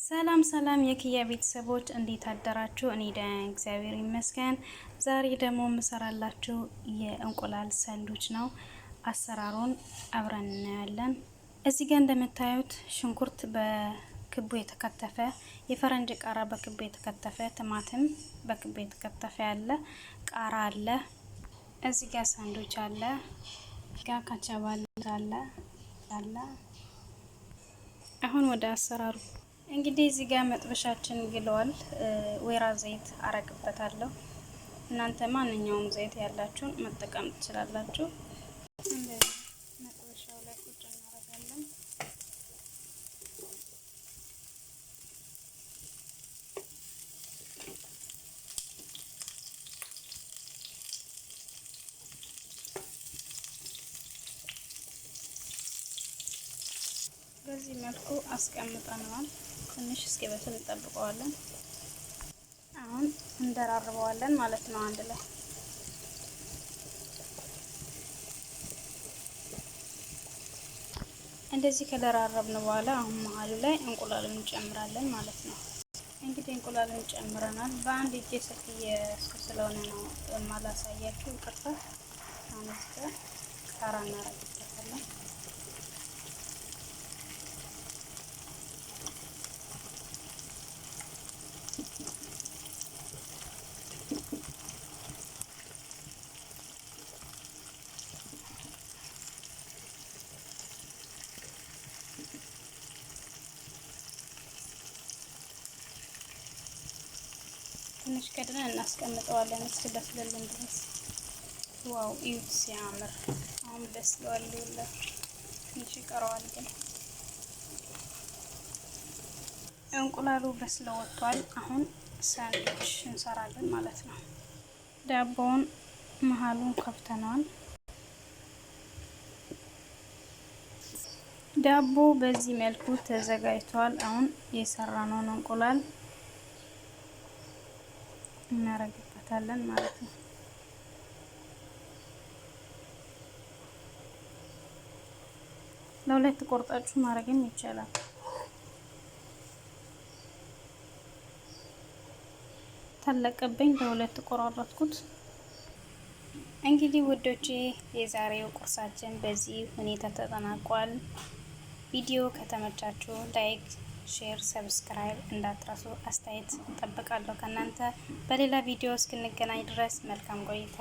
ሰላም ሰላም የክያ ቤተሰቦች እንዴት አደራችሁ? እኔ ደህና ነኝ፣ እግዚአብሔር ይመስገን። ዛሬ ደግሞ የምሰራላችሁ የእንቁላል ሰንዱች ነው። አሰራሩን አብረን እናያለን። እዚህ ጋር እንደምታዩት ሽንኩርት በክቡ የተከተፈ፣ የፈረንጅ ቃራ በክቡ የተከተፈ፣ ቲማቲም በክቡ የተከተፈ ያለ፣ ቃራ አለ። እዚህ ጋር ሰንዱች አለ፣ ጋር ካቻባ አለ አለ። አሁን ወደ አሰራሩ። እንግዲህ እዚህ ጋር መጥበሻችን ግለዋል። ወይራ ዘይት አረግበታለሁ። እናንተ ማንኛውም ዘይት ያላችሁን መጠቀም ትችላላችሁ። እንደዚህ መጥበሻው ላይ ቁጭ እናረጋለን። በዚህ መልኩ አስቀምጠነዋል። ትንሽ እስኪበስል እንጠብቀዋለን። አሁን እንደራርበዋለን ማለት ነው አንድ ላይ። እንደዚህ ከደራረብን በኋላ አሁን መሀሉ ላይ እንቁላሉን እንጨምራለን ማለት ነው። እንግዲህ እንቁላሉን ጨምረናል። በአንድ እጄ ስልክ እየያዝኩ ስለሆነ ነው የማላሳያችሁ፣ ይቅርታ። አሁን እዚህ ጋር ቃራ እናረግበታለን። ትንሽ ከድነን እናስቀምጠዋለን እስኪበስልልን ድረስ። Wow፣ እዩት ሲያምር! አሁን በስለዋል። ይኸውላችሁ ትንሽ ይቀረዋል ግን እንቁላሉ በስሎ ወጥቷል። አሁን ሳንድዊች እንሰራለን ማለት ነው። ዳቦውን መሀሉን ከፍተነዋል። ዳቦ በዚህ መልኩ ተዘጋጅቷል። አሁን የሰራነውን እንቁላል እናረግበታለን ማለት ነው። ለሁለት ቆርጣችሁ ማድረግም ይቻላል። ታለቀብኝ፣ ለሁለት ቆራረጥኩት። እንግዲህ ውዶቼ የዛሬው ቁርሳችን በዚህ ሁኔታ ተጠናቋል። ቪዲዮ ከተመቻችሁ like፣ share፣ subscribe እንዳትረሱ። አስተያየት እጠብቃለሁ ከእናንተ። በሌላ ቪዲዮ እስክንገናኝ ድረስ መልካም ቆይታ።